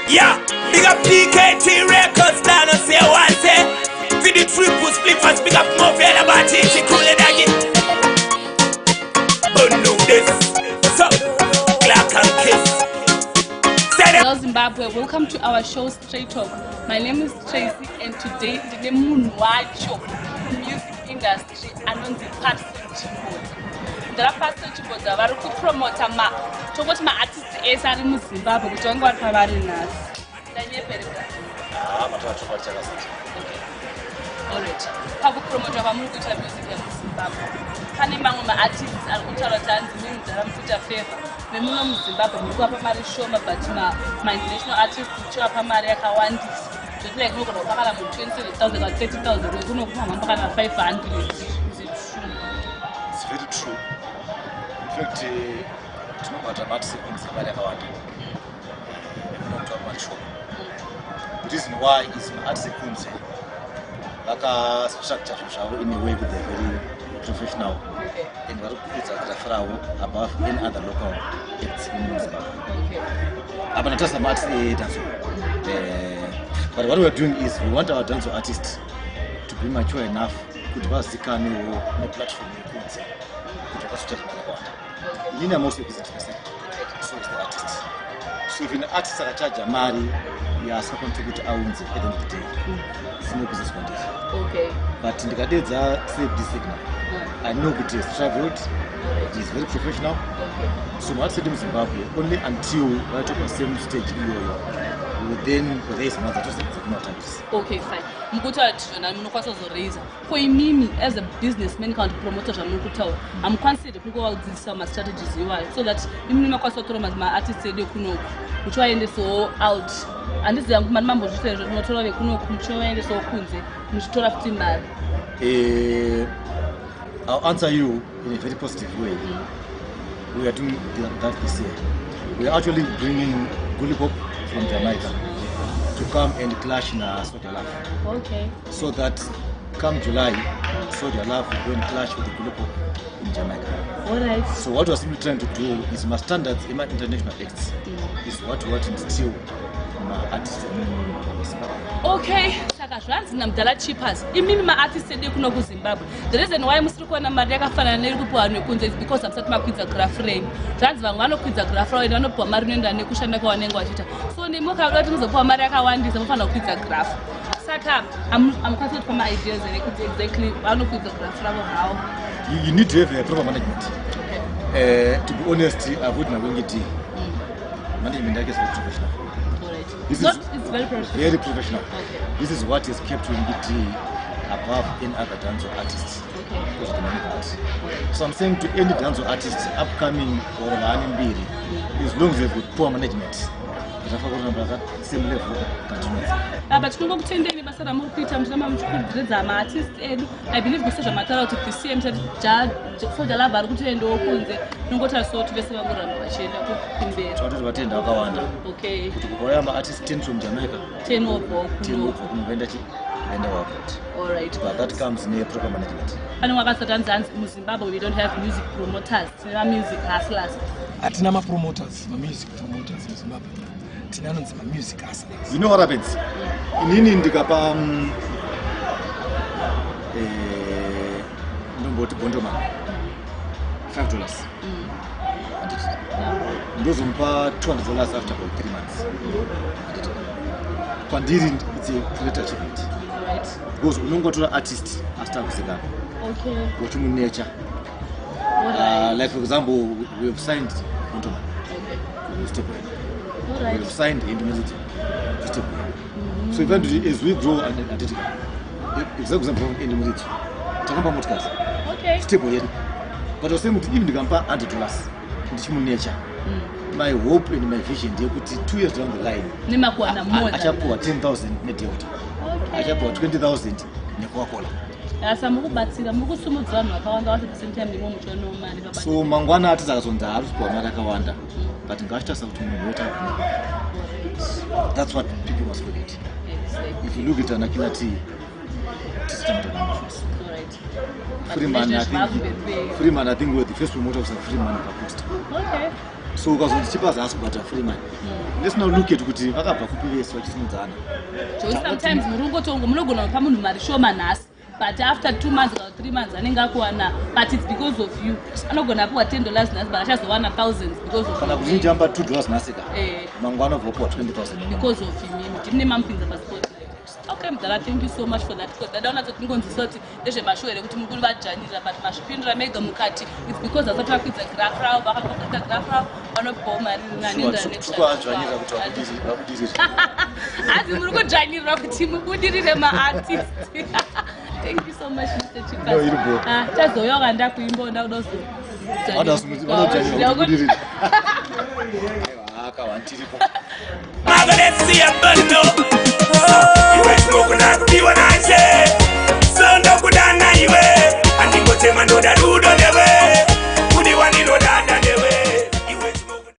Yeah, big up PKT Records down and say one say. For the triple spliffers, big up Mofela Batiti Kule Dagi. But no this. So, clap and kiss. Say Hello Zimbabwe, welcome to our show Straight Talk. My name is Tracy and today ndine munhu wacho music industry anonzi Patson Chibodza. Ndara Patson Chibodza vari kupromota ma tongoti maartist ese ari muZimbabwe kuti vange vari pavari nhasi. Ndanyepereka. Okay. Alright. Pakupromota kwamuri kuita music yemuZimbabwe pane mamwe maartists ari kutaura kuti hanzi mimudhara mukuita favor vemuno muZimbabwe muri kuvapa mari shoma, but mainternational artists muchivapa mari yakawandisa, zvoti like unogona kupa kana munhu 27 000 kana 30 000, wekunokupa mhamba kana 500. Is it true? It's very true. In fact, tinobata maartist ekunze mari yakawanda, ekunokutora mari shoma. The reason why is maartist ekunze vakastructure zvinhu zvavo in a way kuti they're very professional and vari kukwidza graph ravo above any other local acts in Zimbabwe. Apa natarisa maartist edancehall, but what we're doing is we want our dancehall artist to be mature enough kuti vazikanewo neplatform yekunze kuti vakasuita zvinhu zvakawanda. Inini am also a business person, so is the artist. So if an artist akachaja mari yaasingakwanisi kuti aunze, at the end of the day it's no business kwandiri. But ndikadedza Save Signal, I know kuti has traveled, he is very professional. So maartist edu muZimbabwe, only until vaita pasame stage iyoyo, we will then raise mari dzatinotambisa. Okay, fine. Mukutaura kuti zvona munokwanisa kuzoraisa ko imimi as a businessman kana kuti promoter, zvamuri kutaura, hamukwanisi here kungovadzidzisa mastrategies iwayo so that imimi makwanisa kutora maartists edu ekunoku muchivaendesawo out? Handiziva mani mambozviita izvo, munotora vekunoku muchivaendesawo kunze muchitora futi mari. I'll answer you in a very positive way. We are doing that this year. We are actually bringing Gully Pop from Jamaica to come and clash in Soul Jah Love. So that come July, Soul Jah Love will go and clash with the Gully Pop in Jamaica. So what we're simply trying to do is my standards in my international acts is what we want to instill in my artists in Zimbabwe. Okay, saka zvanzi namudhala Chippers, imimi maartist edu kuno kuZimbabwe, the reason why musiri kuwana mari yakafanana neiri kupiwa vanhu vekunze is because hamusati makwidza graph renyu. Zvanzi vamwe vanokwidza graph ravo ende vanopiwa mari inoenderana nekushanda kwavanenge vachiita. So nemi ukauda kuti muzopiwa mari yakawandisa, mufanira kukwidza graph. Saka hamukwanisi kutipa maideas here kuti exactly vanokwidza graph ravo how? You need to have a proper management. To be honest, I've worked na Winky D. Management yake is very professional. This Not, is it's very professional. Very professional. This is what has kept Winky D above any other dancehall artists because of the management. So I'm saying to any dancehall artist, upcoming or vane mbiri, as long as they've got poor management, zvafa kuramba same level continues. Apa tinongokutendei basa ramuri kuita, muchiramba muchikurudzira maartist edu. I believe kuse zvamataura kuti this year musati Soul Jah Love ari kutoendawo kunze, tinongotarisawo kuti vese vangoramba vachienda kumberi. Tinototi vatenda vakawanda kuti kukauya maartist 10 from Jamaica, 10 wobvawo 10 kuno. Wobva kuno vaenda chi vaenda wabot. But that comes neproper management. Pane wakasati hanzi hanzi muZimbabwe we don't have music promoters, tine mamusic hustlers. Hatina mapromoters, mamusic promoters muZimbabwe. Tine anonzi mamusic hustlers. You know what happens? Inini ndikapa ndomboti Bondoman $5, handiti? Ndozomupa $200 after about 3 months, handiti? Kwandiri it's a great achievement because unongotora artist asita kuzikanwa uchimunurture. Like for example, we have signed Bontoman to Step. We have signed Andy Muridzo to Step. So eventually, as we grow and handiti, example, Andy Muridzo takamba motikari step yedu, but was saying kuti even ndikamupa $100 ndichimunurture, my hope and my vision ndeyekuti 2 years down the line nemakuwana more than achapuwa 10 000 neDelta, achapuwa 20 000 neCoca-Cola. Asa muri kubatsira, muri kusumudza vanhu vakawanda vacho, the same time ndimo muchionawo mari pabasa. So mangwana ati akazonzi haari kupiwa mari akawanda, but ngachitarisa kuti munhu weta. That's what people must look at. If you look at ana Killer T, tisitamatakamafusi. Freeman, I think, Freeman, I think we're the first promoter of Freeman paposter. So ukazonzi Chipas haasi kubhadhara Freeman, let's now look at kuti vakabva kupi vese vachisimudzana. Joki, sometimes muri kungotongo munogona kupa munhu mari shoma nhasi, but after 2 months kana 3 months anenge akuwana, but it's because of you. Anogona apiwa $10 nhasi, but achazowana thousands because of Kana you. kuti njamba $2 nhasi ka, mangwana ubva wapiwa 20 000. Because of imimi, ndimune mamupinza paspotlight. Okay, mudhara, thank you so much for that, because ndadaona kuti ndingonzwisa kuti ndezvemashow here kuti muri kuvadzvanyirira, but mazvipindura mega mukati it's because vasati vakwidza graph ravo. Vakakwidza graph ravo, vanopiwawo mari Tukuvadzvanyirira kuti vabudirire. Hanzi muri kudzvanyirirwa kuti mubudirire maartist. Thank you so much, Mr Chipas. No, iri bho. Ah, chazouya wakanda kuimba, ndakuda Vanodzvanyirira kuti budirire akawantiripo. Magalesi bando iwe tinokuda kudiwa nashe so ndokudana iwe andingotema ndoda rudo.